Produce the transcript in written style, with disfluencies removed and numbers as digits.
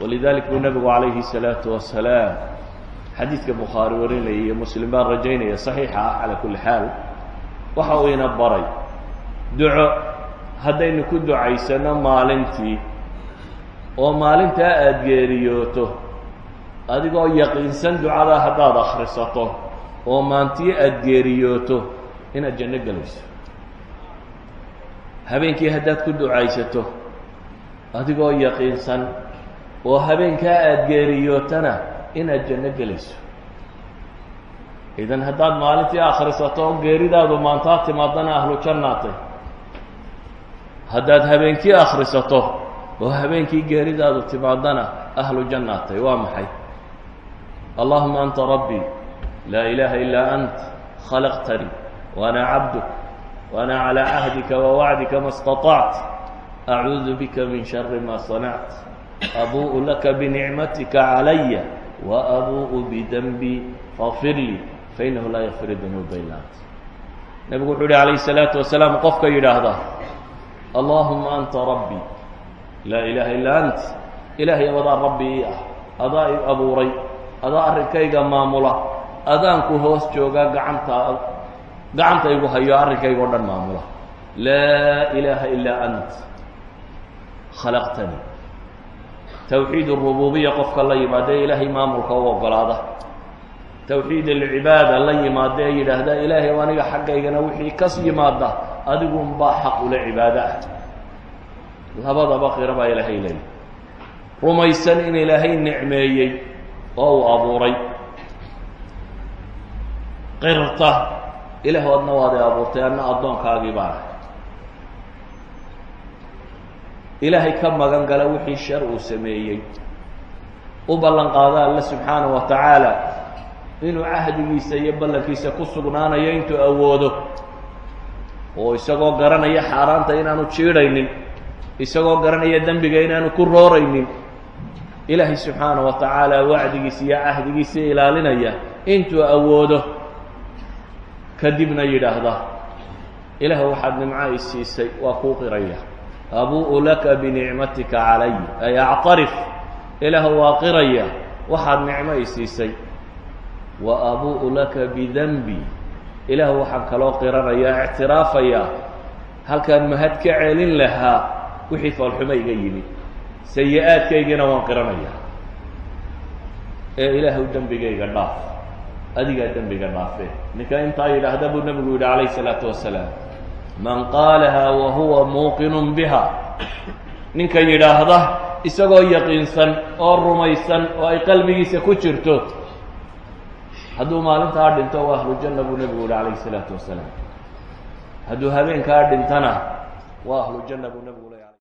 Walidalik buu nebigu calayhi الsalaatu wasalaam, xadiidka Bukhaari warinaya iyo Muslim baan rajaynaya, saxiixa ah, calaa kulli xaal, waxa uu ina baray duco haddaynu ku ducaysano maalintii oo maalintaa aada geeriyooto, adigoo yaqiinsan ducadaa haddaad akhrisato oo maantii aada geeriyooto inaad janno gelayso. Habeenkii haddaad ku ducaysato adigoo yaqiinsan oo habeenkaa aada geeriyootana inaad janno gelayso. Idan haddaad maalintii akhrisato oo geeridaadu maantaa timaadana, ahlu jannaatay. Haddaad habeenkii akhrisato oo habeenkii geeridaadu timaadana, ahlu jannaatay. Waa maxay? اللهم أنت ربي لا إله إلا أنت، خلقتني وأنا عبدك، وأنا على عهدك ووعدك ما استطعت، أعوذ بك من شر ما صنعت، أبوء لك بنعمتك علي وأبوء بذنبي، فاغفر لي فإنه لا يغفر الذنوب إلا أنت. Nebigu wuxuu yihi calayhi الsalaatu wasalaam, qofka yidhaahda: اللهم أنت ربي لا إله إلا أنت, Ilaahay, adaa rabbi ii ah, adaa i abuuray, adaa arrinkayga maamula, adaanku hoos joogaa, gacanta gacanta igu hayo, arrinkayga o dhan maamula, لا إله إلا أنت، خلقتني. Towxiid الrububiya qofka la yimaada ee Ilaahay maamulka u ogolaada, towxiid alcibaada la yimaada ee yidhaahda: Ilaahay, aniga xaggaygana wixii kas yimaada adigunbaa xaq ule cibaado ah, labadaba qiro baa Ilaahay leeyahy, rumaysan in Ilaahay nicmeeyey oo uu abuuray, qirta: Ilaah, adna waaday abuurtay, anna addoonkaagii baan ahay. Ilaahay ka magan gala wixii shar uu sameeyey, u ballan qaada Alle subxaanaه wa tacaala inuu cahdigiisa iyo ballankiisa ku sugnaanayo intuu awoodo, oo isagoo garanaya xaaraanta inaanu jiidhaynin, isagoo garanaya dembiga inaanu ku rooraynin, Ilaahay subxaanaه wa tacaala wacdigiisa iyo cahdigiisa ilaalinaya intuu awoodo, kadibna yidhaahda: Ilaah, waxaad nimco i siisay waa kuu qiraya. أبوء لك بنعمتك علي، أي أعترف, Ilaah, waa qiraya waxaad nicmo i siisay, وأبوء لك بذنبي, Ilaah, waxaan kaloo qiranayaa, ictiraafayaa, halkaan mahad ka celin lahaa wixii foolxumo iga yimi, sayi-aadkaygina waan qiranayaa, ee Ilaahu dembigayga dhaaf, adigaa dembiga dhaafee. Ninka intaa yidhaahda buu nebigu yidhi calayh isalaatu wasalaam: من قالها وهو موقن بها, ninka yidhaahda isagoo yaqiinsan oo rumaysan oo ay qalbigiisa ku jirto, hadduu maalintaa dhinto waa ahlu janna buu nebigu yihi calayh isalaatu wasalaam. Hadduu habeenkaa dhintana waa ahlu janna buu nebigu ley.